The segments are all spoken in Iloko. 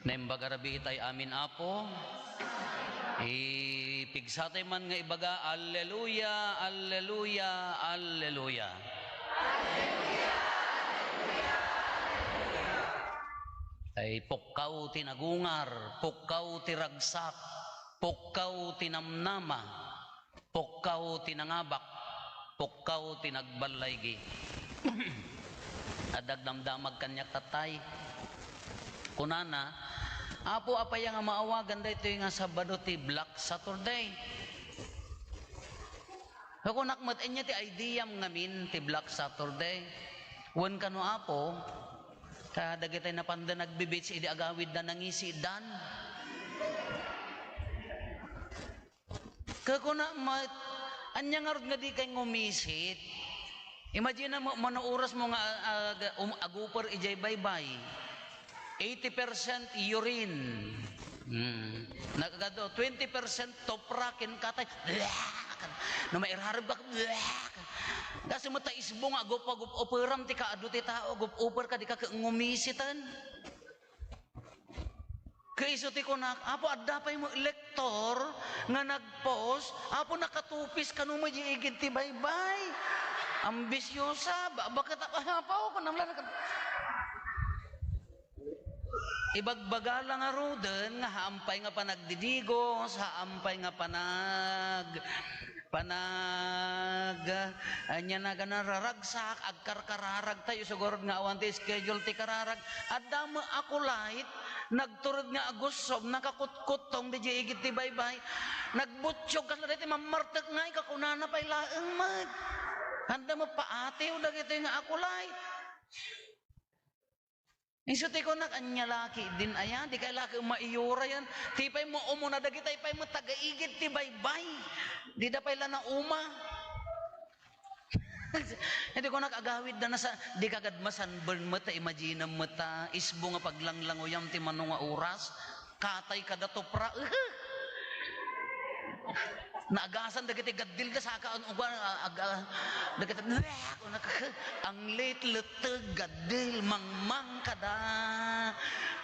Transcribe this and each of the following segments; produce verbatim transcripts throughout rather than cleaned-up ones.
Naimbag a rabii tay amin, Apo. Ipigsatay man nga ibaga, "Alleluia, alleluia, alleluia." Ay, pukkaw ti nagungar, pukkaw ti ragsak, pukkaw ti namnama. Pukkaw ti nangabak, pukkaw ti nagballaygi. Adda agdamdamag kaniak tattay. Kunana, "Apo, apay nga maawagan daytoy nga Sabado ti Black Saturday?" Kunak met, "Ania ti ideam ngamin ti Black Saturday?" Wen kano, "Apo, ta dagitay napanda nagbe-beach idi agawidda nangisiddan." Kakuna met, ania ngarud nga dikay ngumisit? Imagine mo, mano oras mo nga, ah, um, aguper idiay baybay. Eighty percent urine. Hmm. Nagkado, twenty percent topra, ken katay. No mairarib ka, kasi mo ta isbo nga agup-agup-uperam ti kaadu ti tao, agup-uper ka, dika ket ngumisiten. Ket isu ti kunak, "Apo, adda pay met lektor nga nag-post, Apo, nakatupis kano met idiay igid ti baybay." Ambisiosa, ba-, baket, Apo, kunam la, ibagbaga la ngaruden nga haan pay nga panagdidigos, haan pay nga panag-, Panag-, ania na, gana raragsak, agkarkararag tayo, siguro nga awan ti schedule ti kararag. Adda met a kulay, nagtured nga agussob, nakakutkuttong diay igid ti baybay. Nagbutyog kasla daytoy mammartek ngay, kakunana pay laeng met. Adda met paatiw dagitoy nga a kulay. Isu ti kunak, ania la ketdin aya, dikay la ket maiyurayan. Ti pay mo umuna, dagitay pay met taga igid ti baybay. Dida pay la nauma. Iti kunak, agawidda na sa, dika gad masunburn met, ta imaginem met ta, isbo nga paglanglangoyam ti mano nga oras. Katay kada topra. Naagasan dagiti gaddil da saka an uga, ag-, dagiti, ang late, leteg, gaddil, mangmang, kada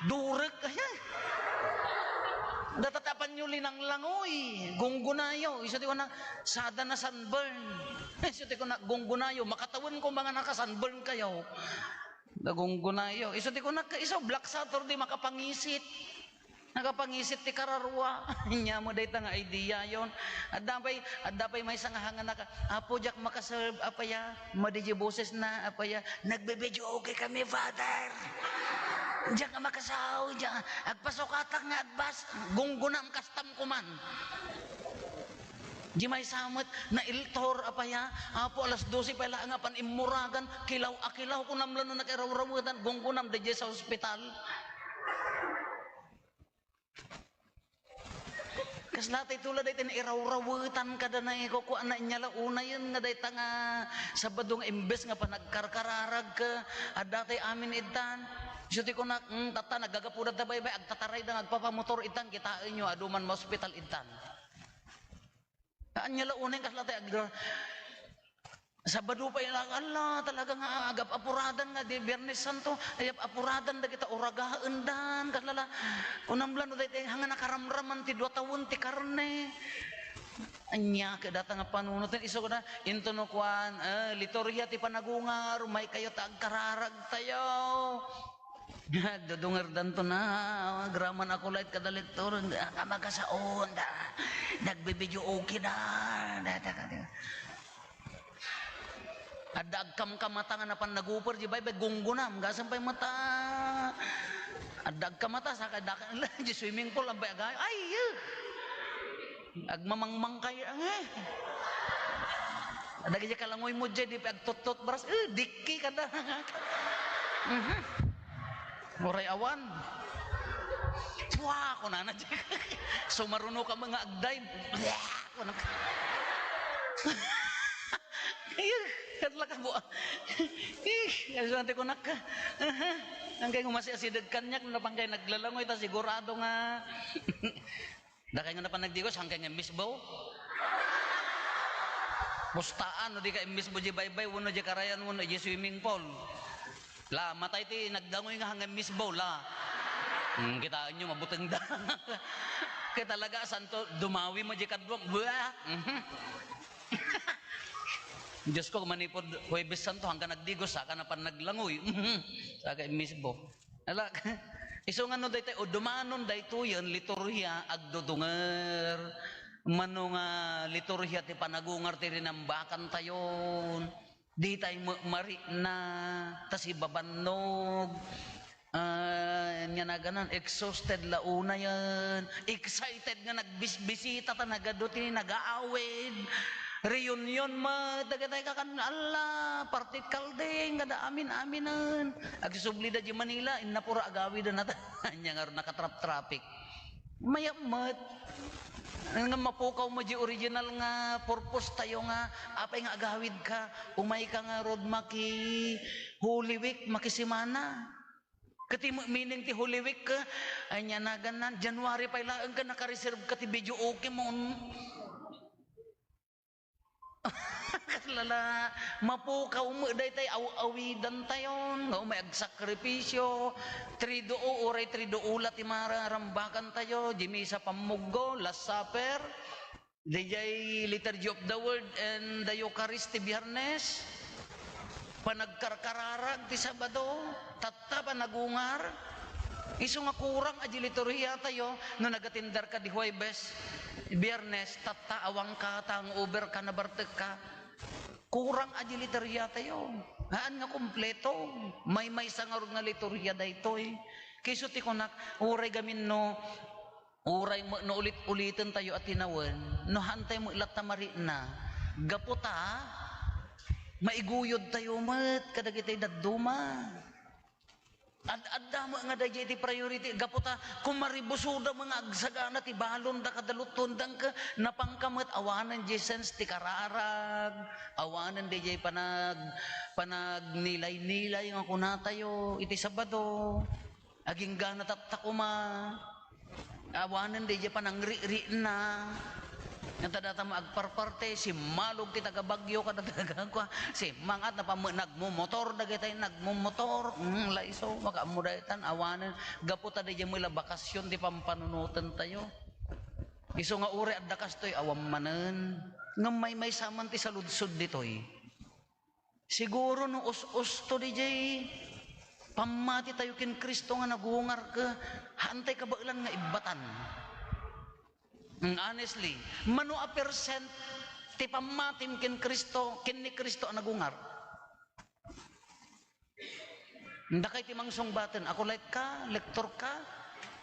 durek. Ay, ay. Data ti apanyo linanglangoy, gunggunayo. Isu ti kuna, sada na sunburn. Isu ti kuna, gunggunayo. Makatawen ko mga naka-sunburn kayo. Nagunggunayo. Isu ti kunak, isu, Black Saturday, makapangisit. Nakapangisit ti kararua. Ania mo dayta nga ideayon. Adda pay, adda pay maysa nga hangan naka, "Apo, diak makaserve, apaya? Madi di boses na, apaya? Nagbe-videoke kami, Father. Diak nga makasaw, diak. Agpasukatak nga agbas, gunggunam kastam kuman." Di maysa met, nailtor, apaya? "Apo, alas dose pay la nga pan immuragan, kilaw a kilaw, kunam la no nakirawrawetan, gunggunam daydiay sa ospital." Kasla tay tula dayta nairawrawetan kada na ikukuana, ania la unayen nga dayta nga Sabado nga imbes nga panagkarkararag ka, adda tay amin ittan. Isu ti kunak, "Hmm, tatta, naggagapuda ta baybay, agtatarayda nga agpapamotor ittan, kitaenyo, adu man maospital ittan." Ania la unay kasla tay agda-, Sabado pay la, ala, talaga nga agap-apuradan nga di Biyernes Santo, ay ap-apuradan dagita uragaendan, kasla la, kunam la no dayta, hanga nakaramraman ti dua tawen ti karne. Ania ket data nga panunoten, isu na, into no kuan, eh, liturgia ti panagungar, umay kayo ta agkararag tayo. Agdudungerdanto na, agraman a kulay kada lektor, ah, kamakasaon, da, nagbibidio okay da, da, da, da. Adda agkamkamata nga napan naguper, di baybay, gunggunam, gasam pay mata. Adda agkamata, saka da, di swimming pool, ampay agayo, ay, eh. Agmamangmang kayo, ang, eh. Dagiti kalangoy mo, di pa agtututbras, eh, dikki kada. Mhm. Uray awan. Chua, kunana, sumaruno ka mga agdive. Kunana. Ayun, katlaka mo. Eh, ang suwante ko nak-, aha. Ang kay ngumasi-asideg kanyak, napangkay naglalangoy, ta sigurado nga. Dakay nga napan nagdigos, hangkay nga misbo. Pustaan, no di ka misbo di baybay, wano di karayan, wano di swimming pool. La, matay ti nagdangoy nga hangkay misbo, la. Hmm, kitaenyo, mabutengda. Kay talaga, santo, dumawi met diay kaduak. Buah! Mhm. Diyos ko, manipud Huwebes Santo, hanggang nagdigos, saka na pan naglangoy. Mhm. Saka mismo. Ala, isu nga no daytoy, o dumanon daytoyen, liturhia, agdudunger. Mano nga liturhia ti panagungar ti rinambakantayon. Ditay met marikna, ta sibabannog. Ah, ania naganan, exhausted la unayen. Excited nga nagbisbisita ta nagadu ti nagaawid. Reunion met, dagitay kakan, ala, party kalding, kada amin-aminen. Agsublida di Manila, inna pura agawiden nata. Ania nga nakatrap-traffic. Mayat met. Nga mapukaw met di original nga purpose tayo nga, apay nga agawid ka, umay ka nga road maki Holy Week, maki Semana. Ket ti meaning ti Holy Week, ania naganan, January pay laeng ka naka-reserve ka ti video okay mo. Kaslala, mapukaw met daytay aw-awidantayon, nga umay agsakripisyo, triduo, uray triduo la ti mararambakantayo, di misa pammuggo, Last Supper, dayjay Liturgy of the Word and the Eucharist ti Biyernes, panagkarkararag ti Sabado, tatta panagungar. Isu nga kurang a di liturhia tayo, no nagatindarka di Huwebes, Biyernes, tatta awangka, ta hangover ka, nabartekka. Kurang a di liturhia tayo. Haan nga kompleto. Maymaysa ngarud nga liturhia daytoy. Kayso ti kunak, uray gamin no, uray mo-, no ulit-uliten tayo a tinawen, no hantay mo latta marikna. Gapu ta, maiguyod tayo met kadagitay dadduma. Ad-adda met nga dayjay ti priority, gapu ta kumaribusoda met nga agsagana ti balonda kada luttuenda ket napangka met awanen jay sense ti kararag, awanen dayjay panag-, panagnilay-nilay nga kunatayo iti Sabado. Agingga tatta koma. Awanen dayjay panangrikrikna. Ngem ta data met agparparte, simmalog ti taga-Baguio kada taga-kua, simmangat na pammo-, nagmumotor dagitay nagmumotor. Hmm, la isu, makaammo daytan, awanen, gapu ta dayjay met la bakasyon ti pampanunotentayo. Isu nga uray adda kastoy, awan manen. Ngem maymaysa man ti saludsod ditoy. Siguro no us-usto dayjay pammati tayo ken Cristo nga nagungar ket haantay kabaelan nga ibbatan. Mm, honestly, mano a percent ti pammatim ken Cristo, ken ni Cristo a nagungar? Dakay ti mangsungbaten, akulait ka, lektor ka,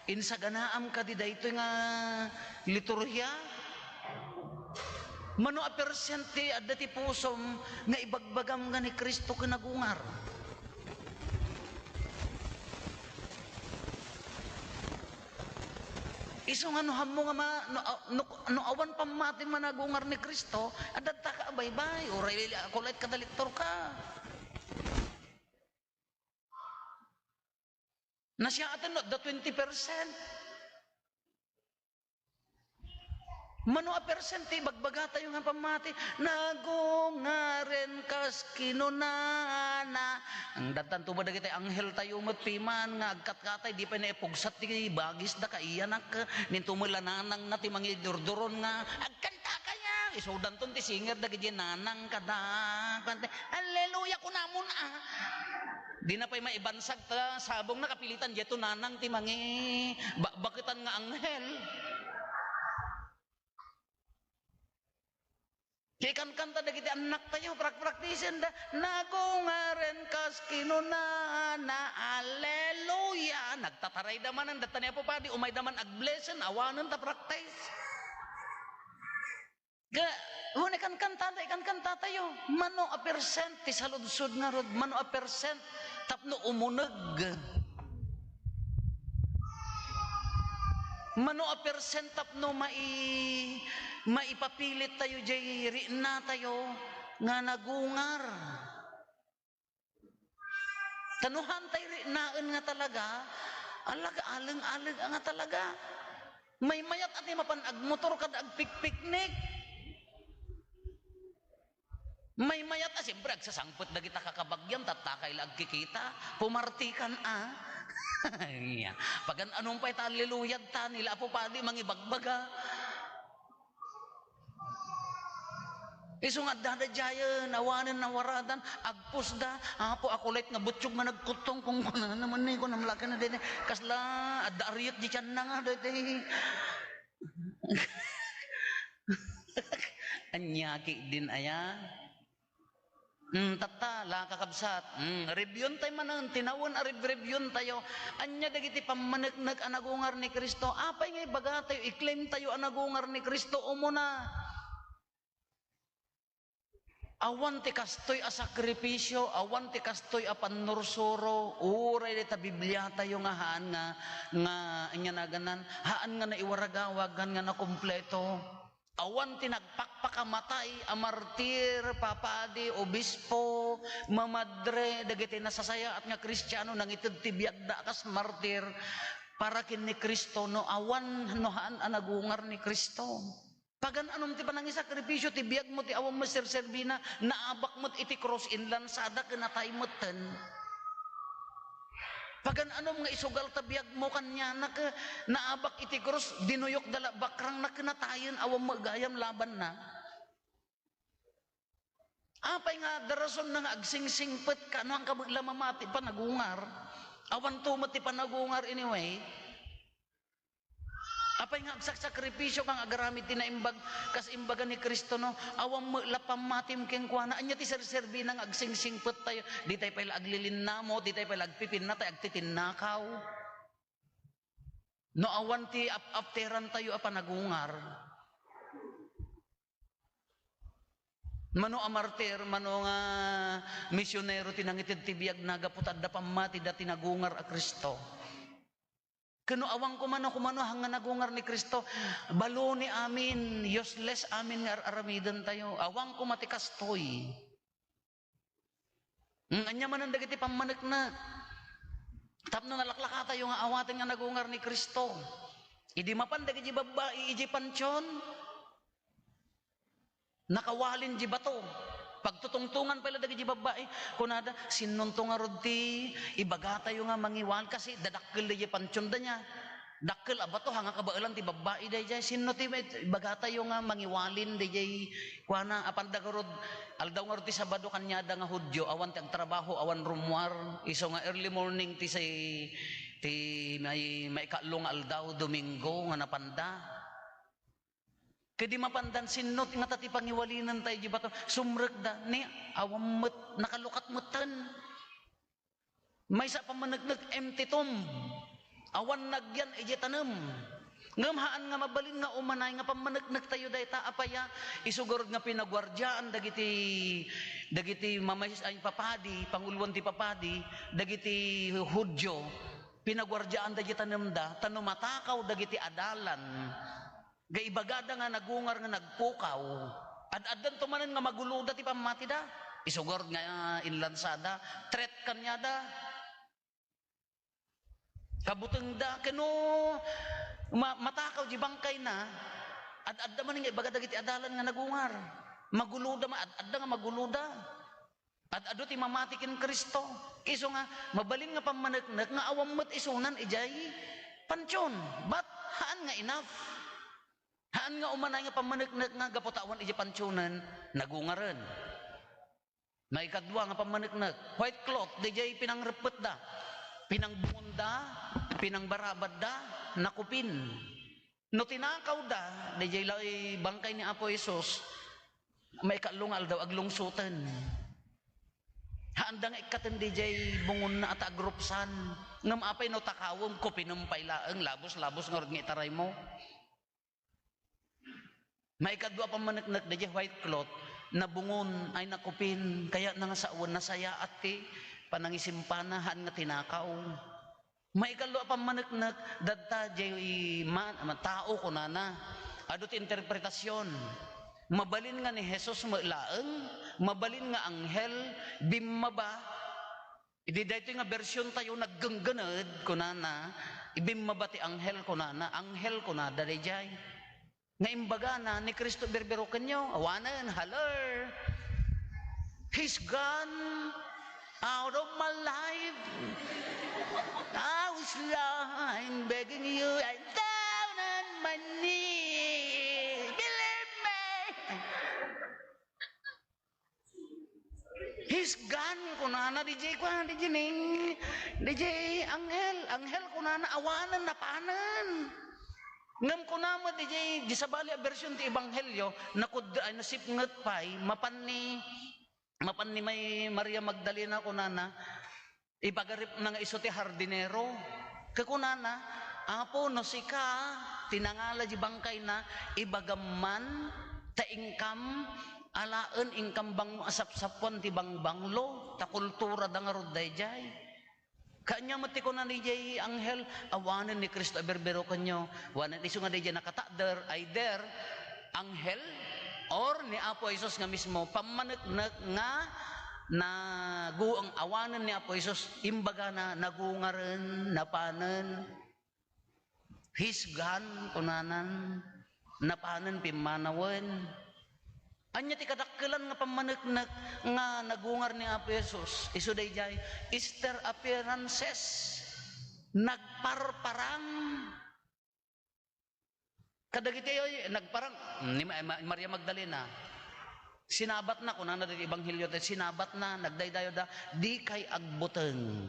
insaganaam kadi daytoy nga liturhia? Mano a percent ti adda ti pusom nga ibagbagam nga ni Cristo ken nagungar? Isu nga no hammo nga ma-, no, no, no awan pammatim nga nagungar ni Cristo, adda ka a baybay, uray akulait ka, lektor ka. Nasiaten no adda twenty percent. Mano a percent ti ibagbagatayo nga pammati? Nagungaren kas kinunana. Ang dantan to ba dagiti anghel tayo met piman nga agkatkatay, di pay naipugsat ti bagisda kaiyanak. Ninto met la nanangna ti mangidurduron nga, "Agkanta kaya?" Isudanton ti singer dagiti nanang kada. Kanta, "Alleluia," kunamon, ah. Di na pay maibansag ta sabong na kapilitan diay to nanang ti mangi-, ba-, baketan nga anghel. Ti kankanta dagiti annaktayo, prak-, praktisenda, "Nagungaren kas kinunana, alleluia." Nagtatarayda manen, data ni Apo Padi, umayda man ag-bless-en, awanen ta practice. Ga-, wen, ikankanta, ikankantatayo. Mano a percent ti saludsod ngarud? Mano a percent tapno umuneg? Mano a percent tapno mai-, maipapilit tayo diay riknatayo nga nagungar? Ta no haantay riknaen nga talaga, alaga aleng-aleg nga talaga. Maymayat a ti mapan agmotor kad agpikpiknik. Maymayat a, siyempre, agsasangpet dagita kakabagian, tatta kay la agkikita. Pumartikan a. Ania. Pagan-anom pay ta alleluia ta, ni la Apo Padi mangibagbaga. Isu nga adda daydiayen, awanen nawaradan, agpusda, "Apo, ako laeng nga butchog nga nagkuttong, kung kunana man ni, kunam laken na daydi, kasla adda ariek di tianna nga daydi." Ania ketdin aya? Hmm, tatta, la, kakabsat. Hmm, review-en tayo manen, tinawen a rev-, review-en tayo. Ania dagiti pammaneknek a nagungar ni Cristo? Apay nga ibaga tayo, i-claim tayo a nagungar ni Cristo? Umuna, awan ti kastoy a sakripisio, awan ti kastoy a pannursuro, uray dayta Biblia tayo nga haan nga, nga, ania naganan, haan nga naiwaragawag, haan nga nakumpleto. Awan ti nagpakpakamatay a martir, papadi, obispo, mamadre, dagiti nasasayaat nga Kristiano, nangited ti biagda a kas martir para ken ni Cristo, no awan, no haan a nagungar ni Cristo. Pagan-anom ti panangisakripisio ti biagmo, ti awan met serserbina, naabak met iti krus, inlansada ken natay metten. Pagan-anom nga isugal ta biagmo kaniana, ket naabak iti krus, dinuyokda la bakrangna ken natayen, awan met gayam labanna. Apay nga adda rasonna nga agsingsingpet ka, no, haanka met la mamati panagungar? Awanto met ti panagungar anyway. Apay nga agsaksakripisio kang agaramid ti naimbag, kas imbaga ni Cristo, no? Awan met la pammatim kenkuana. Ania ti serserbina nga agsingsingpet tayo? Di tayo pay la aglilinnamo, di tayo pay la agpipinna, tayo agtitinnakaw. No awan ti ap-apteran tayo a panagungar. Mano a martir, mano nga misionero ti nangited ti biagna gapu ta adda pammatida ti nagungar a Cristo. Ken no awan koma no kumano haan nga nagungar ni Cristo, baloni amin, useless amin nga ar-aramiden tayo. Awan koma ti kastoy. Mm, ania manen dagiti pammaneknek? Tapno nalaklaka tayo nga awaten nga nagungar ni Cristo. Idi mapan dagiti babbai idiay pantion, nakawalin di bato. Pagtutungtungan pay la dagiti babbai, kunada, "Sinnonto ngarud ti ibaga tayo nga mangiwal?" Kasi dadakkel daydiay pantionda nia. Dakkel a bato, haan nga kabaelan ti babbai daydiay. Sinno ti met-, ibaga tayo nga mangiwalin daydiay kuana? Apanda ngarud, aldaw ngarud ti Sabado kaniada nga Judio, awan ti agtrabaho, awan rummuar. Isu nga early morning ti say, ti may, maikatlo nga aldaw, Domingo, nga napanda. Ket idi mapandan, sinno ti ngata ti pangiwalinen tayo di bato? Sumrekda, ni awan met, nakalukat metten. Maysa a pammaneknek, empty tomb. Awan nagyan idiay tanem. Ngem haan nga mabalin nga umanay nga pammaneknek tayo dayta, apay a? Isu garud nga pinaguardiaan dagiti, dagiti mamaysa-, ay, papadi, panguloan ti papadi, dagiti Judio, pinaguardiaan dagiti tanemda, ta no matakaw dagiti adalan, nga ibagada nga nagungar nga nagpukaw, ad-addanto manen nga maguloda ti pammatida. Isu garud nga inlansada, threat kaniada. Kabutengda, ken no ma-, matakaw di bangkayna, ad-adda manen nga ibaga dagiti adalan nga nagungar. Maguloda, ma-, ad-adda nga maguloda. Ad-adu ti mamati ken Cristo. Isu nga, mabalin nga pammaneknek nga awan met isunan idiay pantion. But, haan nga enough. Haan nga umanay nga pammaneknek nga gapu ta awan idiay pantionen, nagungaren. Maikadua nga pammaneknek, white cloth, daydiay pinangreppetda, pinangbungonda, pinangbarabadda, nakupin. No tinakawda, daydiay la-, bangkay ni Apo Jesus, maikatlo nga aldaw, aglungsoten. Haanda nga ikkaten daydiay bungonna a ta agrupsan. Ngem apay no takawem, kupinem pay laeng, labus-labus ngarud nga itaraymo. Maikadua a pammaneknek, daydiay white cloth, nabungon, ay, nakupin, kayatna nga sawen, nasayaat ti panangisimpana, haan nga tinakaw. Maikallo a pammaneknek, dadta diay ma-, ma-, tao, kunana. Adu ti interpretasyon. Mabalin nga ni Jesus met laeng, mabalin nga anghel, bimmaba. Idi daytoy nga bersyon tayo, naggenggened, kunana, ibimmaba ti anghel, kunana, anghel, kunada daydiay. Nga imbagana ni Cristo, birbirokenyo, awanen, haler. He's gone out of my life. Ah, Lord, I'm begging you, I'm down on my knee. Believe me. He's gone, kunana, D J, kuna, D J Ning, D J Angel, Angel, kunana, awanen, napanen. Ngem kuna met, D J, di sabali a version ti Ebanghelio, nakud-, ay, nasipnget pay, mapan ni, mapan ni May Maria Magdalena, kunana, ipagaripna nga isu ti hardinero. Ket kunana, "Apo, no sika ti nangala di bangkayna, ibagam man, ta inkam alaen, inkam bangmo a sapsapuan ti bangbanglo, ta kulturada ngarud daydiay." Kaanya met ti kuna ni jay anghel, awanen ni Cristo a berberokenyo. Wanen isu nga daydiay nakatakder, either anghel or ni Apo Jesus nga mismo, pammaneknek nga nagueng. Awanen ni Apo Jesus, imbagana, nagungaren, napanen. He's gone, kunanan, napanen, pimmanawen. Ania ti kadakkelan nga pammaneknek nga nagungar ni Apo Jesus? Isu daydiay, Easter appearances. Nagparparang. Kadagiti ay nagparang ni Ma-, Ma-, Maria Magdalena. Sinabatna, kunana dagiti ebanghelio, ti sinabatna, nagdaydayawda, "Dikay agbuteng."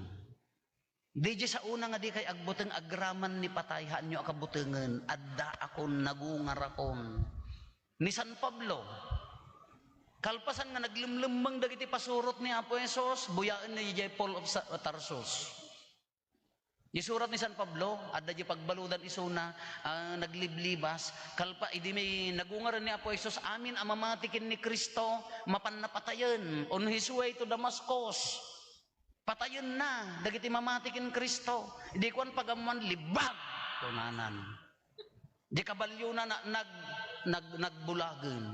Daydiay saona nga dikay agbuteng agraman ni patay, haanyo a kabutengen, addaakon, nagungarakon. Ni San Pablo, kalpasan nga naglemlemmeng dagiti pasurot ni Apo Jesus, buyaenna idiay Paul of Sa-, Tarsus. Isurat ni San Pablo, adda di pagbaludan isuna, ah, nagliblibas, kalpa-, idi may nagungaren ni Apo Jesus, amin a mamati ken ni Cristo, mapan napatayen, on his way to Damascus. Patayenna dagiti mamati ken Cristo. Idi kuan pagammoan, "Libbag!" kunanan. Di kabaliona na, nag-, nag-, nagbulagen.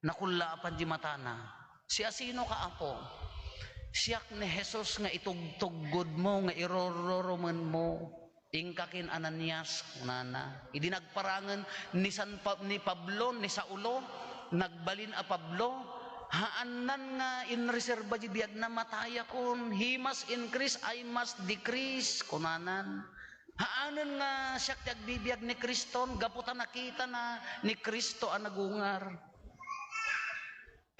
Nakullaapan di matana. "Siasinoka, Apo?" "Siak ni Jesus nga itugtuggodmo, nga irururummenmo." "Inka ken Ananias," kunana. Idi nagparangen ni San Pa-, ni Pablo, ni Saulo, nagbalin a Pablo, haannan nga inreserba di biagna, "Matayakon, he must increase, I must decrease," kunanan. Haanen nga siak ti agbibiag ni Cristo, gapu ta nakitana ni Cristo a nagungar.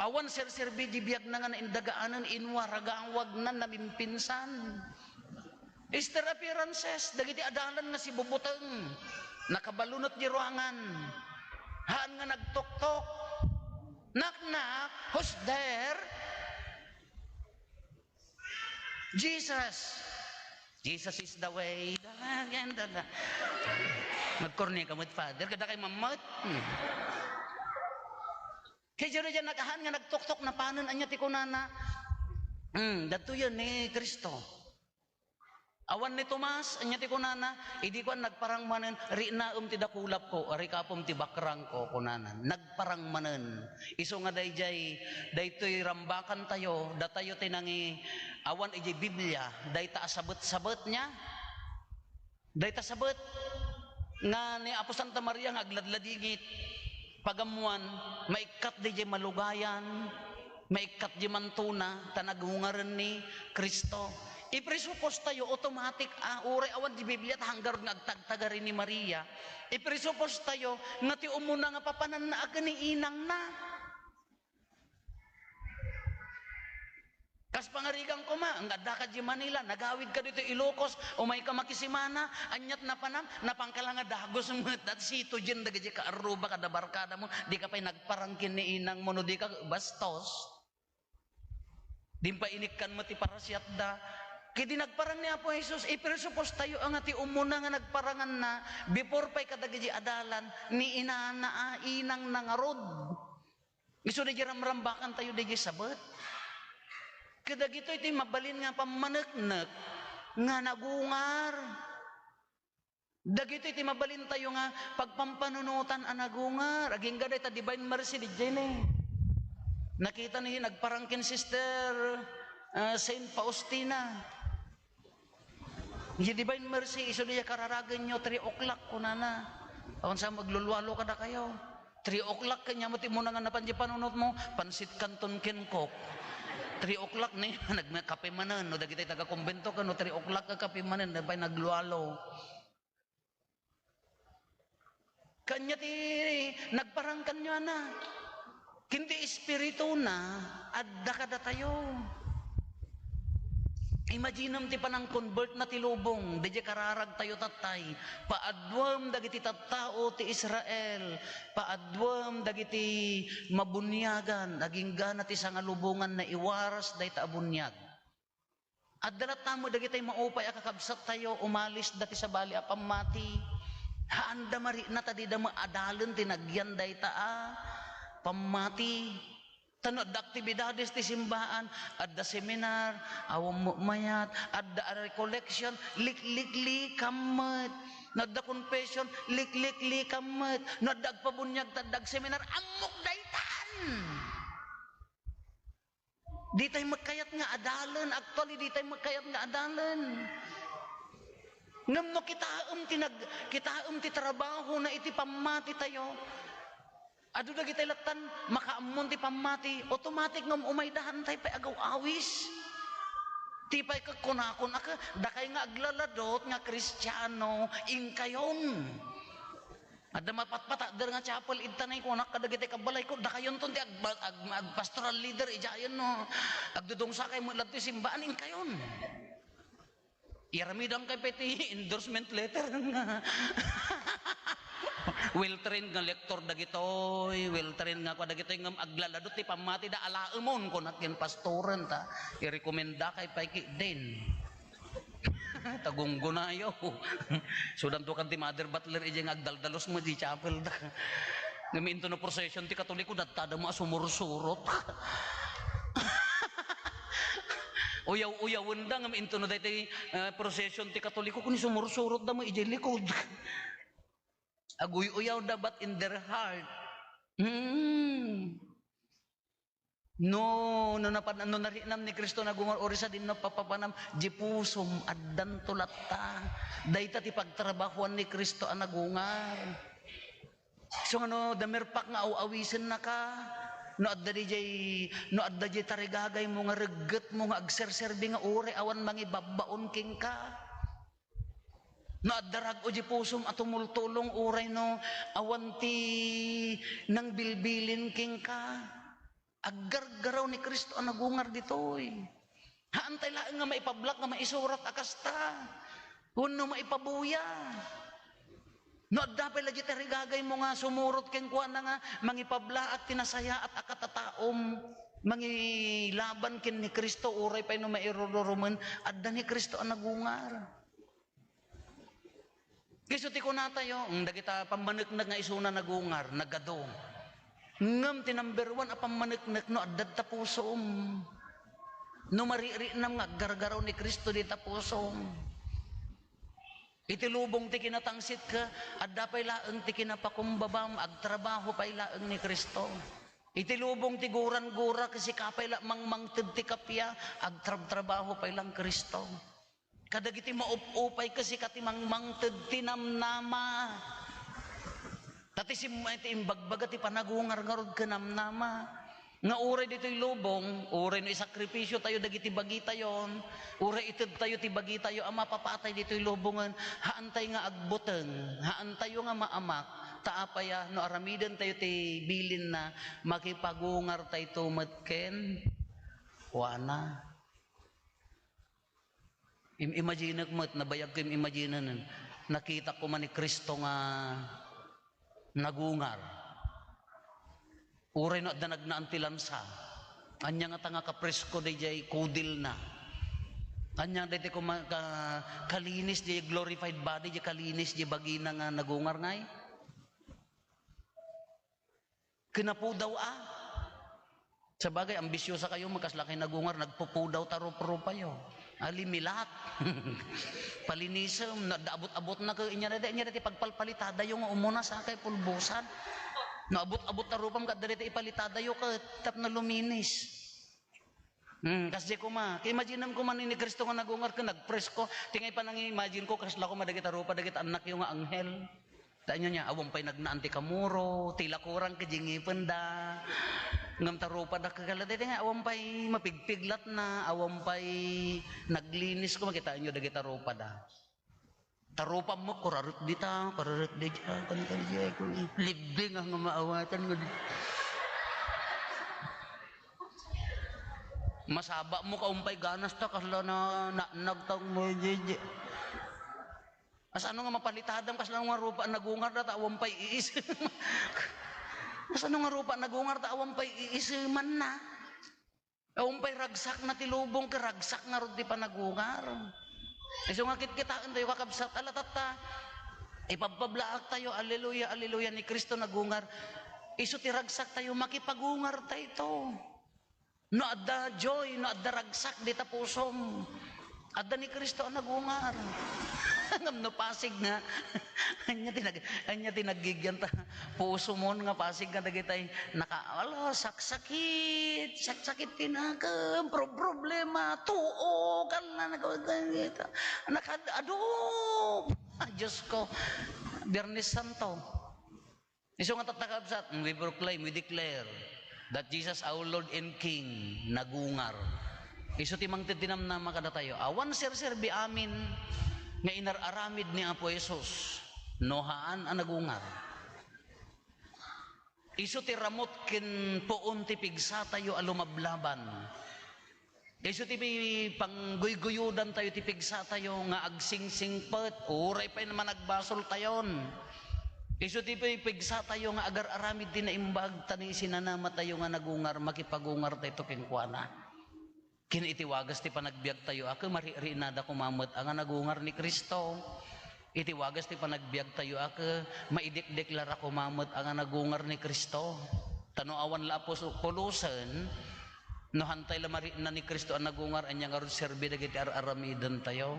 Awan serserbi di biagna nga naindagaanen, inwaragawagnan, namimpinsan. Easter appearances, dagiti adalan nga sibubuteng. Nakabalunot di ruangan. Haan nga nagtoktok. "Knock, knock, who's there?" "Jesus." "Jesus is the way, the life, and the life." Nagkorne ka met, Father. Kada kay mammet. Hmm. Kay diay nagahaan nga nagtoktok, napanen, ania ti kunana? Hmm, dadtoyen ni Cristo. Awan ni Tomas, ania ti kunana? Idi kuan, nagparang manen, "Riknaem ti dakulapko, arikapem ti bakrangko," kunana. Nagparang manen. Isu nga daydiay, daytoy rambakantayo, datayo ti nangi-, awan idiay Biblia, dayta a sabet-sabet nia. Dayta sabet nga ni Apo Santa Maria nga agladladingit, pagammoan, maikkat daydiay malugayan, maikkat di mantona, ta nagungaren ni Cristo. Ipresupostayo, automatic, ah, uray awan di Biblia, ta hanggarud nga agtagtagari ni Maria. Ipresupostayo nga ti umuna nga papananna a ken ni inangna. Kas pangarigan koma, nga adda ka di Manila, nagawid ka dito Ilocos, umay ka makisimana, aniat napanam, napangkala nga dagus met, dat sito dyan, dagiti kaarruba, kada barkada mo, di ka pay nagparang ken ni inang mo, no di ka bastos. Dimpay inikkan mo ti parasiatda. Kidi nagparang ni Apo Jesus, ipresupostayo nga ti umuna nga nagparanganna, before pay kadagiti adalan, ni inana, ah, inangna ngarud. Isu daydiay ramrambakantayo daydiay sabet. Kadagitoy ti mabalin nga pammaneknek nga nagungar. Dagitoy ti mabalintayo nga pagpampanunotan a nagungar. Agingga dayta Divine Mercy, daydiay ne. Nakita ni nagparang ken Sister, ah, Saint Faustina. Di Divine Mercy, isu daydiay kararagenyo, three o'clock, kunana. Awan sa maglulualo kadakayo. Three o'clock kanya met ti umuna nga napan diay panunotmo, pansit canton ken Coke. Three o'clock ni, nagkape manen, no, dagiti taga-kumbento ken no three o'clock a kape manen, na pay naglualo. Kanya ti nagparang kaniana. Ken ti Espirituna, adda kadatayo. Imaginem ti panang-convertna ti lubong, daydiay kararagtayo tattay, paaduem dagiti tattao ti Israel, paaduem dagiti mabuniagan, agingga na ti sangalubongan naiwaras dayta a buniag. Adda latta met dagitay maupay a kakabsattayo, umalisda ti sabali a pammati. Haanda marikna ta dida met adalen ti nagyan dayta a pammati. Ta no adda aktibidades ti simbaan, adda seminar, awan met mayat, adda a recollection, likliklikam met. No adda confession, likliklikam met. No adda agpabuniag, ta adda agseminar, ammok daytan. Ditay met kayat nga adalen, actually, ditay met kayat nga adalen. Ngem no kitaem ti nag-, kitaem ti trabahona iti pammatitayo, adu dagitay lattan makaammon ti pammati, automatic ngem umayda, haantay pay agaw-awis. Ti pay ket kunakon a ke-, dakay nga aglaladot nga Kristiano, inkayon. Adda mapatpatakder nga chapel, idta nay kunak kadagiti kabbalayko, dakayonton ti ag-, ag-, ag-, pastoral leader, idiayen no agdudungsakay met ladtoy simbaan, inkayon. Iyaramidankay pay ti endorsement letter nga well-trained nga lektor dagitoy, well-trained nga kua dagitoy, ngem aglaladot ti pammatida, alaemon, kunak ken pastoren, ta irekomendakay pay ketdin. Ta gunggunayo. Sudanto kan ti Mother Butler idiay nga agdaldalos met idiay chapel da. Ngem intono procession ti Katoliko, dattada met a sumursurot. Uyaw-uyawenda, ngem intono daytoy, eh, procession ti Katoliko, kuno sumursurotda met idiay likod. Aguy-uyawda, but in their heart. Hmm. No, no napan-, no nariknam ni Cristo a nagungar, uray sadino papapanam, diay pusom, addanto latta. Dayta ti pagtrabahoan ni Cristo a nagungar. So, ano, damerpak nga aw-awisennaka, no adda diay, no adda diay tarigagaymo nga reggetmo nga agserserbi nga uray awan mangibabbaon kenka. No adda rag-o diay pusom a tumultulong uray no awan ti nangbilbilin kenka. Aggargaraw ni Cristo a nagungar ditoy. Haantay laeng nga maipablak nga maisurat a kasta wenno maipabuya. No adda pay la diay tarigagaymo nga sumurot kenkuana nga mangipablaak ti nasayaat a katataom, mangilaban ken ni Cristo, uray pay no mairururumen, adda ni Cristo a nagungar. Isu ti kunatayo, mm, dagita pammaneknek nga isuna nagungar, nagadu. Ngem ti number one a pammaneknek no adda ta pusom. No maririknam nga aggargaraw ni Cristo dita pusom. Iti lubong ti kinatangsitka, adda pay laeng ti kinapakumbabam, agtrabaho pay laeng ni Cristo. Iti lubong ti guran-gura, ket sika pay la mangmangted ti kappia, agtrabtrabaho pay laeng Cristo. Kadagiti maup-upay ket sika ti mangmangted ti namnama. Ta ti sim-, ti imbagbaga ti panagungar ngarud ken namnama. Nga uray ditoy lubong, uray no isakripisio tayo dagiti bagitayon, uray ited tayo ti bagitayo a mapapatay ditoy lubongen, haantay nga agbuteng, haantayo nga maamak, ta apay a no aramiden tayo ti bilinna, makipagungar tayto met ken kuana. Im-, imaginek met, nabayag ko im-imaginen. Nakitak koma ni Cristo nga nagungar. Uray no adda nagnaan ti lansa. Ania ngata nga kapresko daydiay kudilna. Ania daydiay koma-, ka-, kalinis diay glorified body, diay kalinis diay bagina nga nagungar ngay? Kinapudaw a. Sabagay, ambisyosakayo, makasla kay nagungar, nagpupudaw ta rup-rupayo. Alimilat. Palinisem, no adda abot-abotna ket, inya dayta, inya dayta ipagpalpalitadayo nga umuna sakay pulbosan. No abot-abot ta rupam ket adda dayta ipalitadayo ket tapno luminis. Hmm, kasdi koma. Imaginem koma ni, ni Cristo nga nagungar ket nagpresko. Ti ngay panangi-imagine ko, kasla koma dagita rupa, dagita annakyo nga anghel. Ta ania nia, awan pay nagnaan ti kamuro, ti lakurang ket di ngipenda. Ngem ta rupada kakalla, dayta nga awan pay mapigpiglatna, awan pay naglinis. Koma, kitaenyo dagita rupada. Ta rupam met, kuraret dita, kuraret dita, kan, kan, kan, libing nga maawatan nga di-, masaba mo ka umpay ganas ta, kasla na, na, nagtag mo, di, di. Kasano nga mapalitadam, kasla nga rupa nagungar da, ta awan pay iis-, kasano nga rupa nagungar, ta awan pay iisemanna? Awan pay ragsakna ti lubong, ket ragsak ngarud ti panagungar. Isu nga kitkitaentayo, kakabsat, ala tatta, ipabpablaaktayo, alleluia, alleluia, ni Cristo nagungar. Isu ti ragsaktayo, makipagungartayto. No adda joy, no adda ragsak dita pusom, adda ni Cristo a nagungar. Ngem no pasig nga, ania ti nag-, ania ti naggigyan ta pusomon nga pasig nga dagitay naka-, ala, saksakit, saksakit ti nakem, pro-, problema, tuo, kalla, naka-, naka-, adu, ah, Diyos ko, Biyernes Santo. Isu nga tatta, kabsat, we proclaim, we declare that Jesus our Lord and King nagungar. Isu ti mangted ti namnama kadatayo. Awan serserbi amin nga inar-aramid ni Apo Jesus no haan a nagungar. Isu ti ramut ken puon ti pigsatayo a lumablaban. Isu ti pangguyguyodantayo ti pigsatayo nga agsingsingpet, uray pay managbasoltayon. Isu ti pigsatayo nga agar-aramid ti naimbag, ta ni sinanamatayo nga nagungar, makipagungartayto kenkuana. Ken iti wagas ti panagbiagtayo a ke, maririinada koma met a nga nagungar ni Cristo. Iti wagas ti panagbiagtayo a ke, maidekdeklara koma met a nga nagungar ni Cristo. Ta no awan la a puso-, pulosen, no hantay la mariinna ni Cristo a nagungar, ania ngarud serbi dagiti ar-aramidentayo?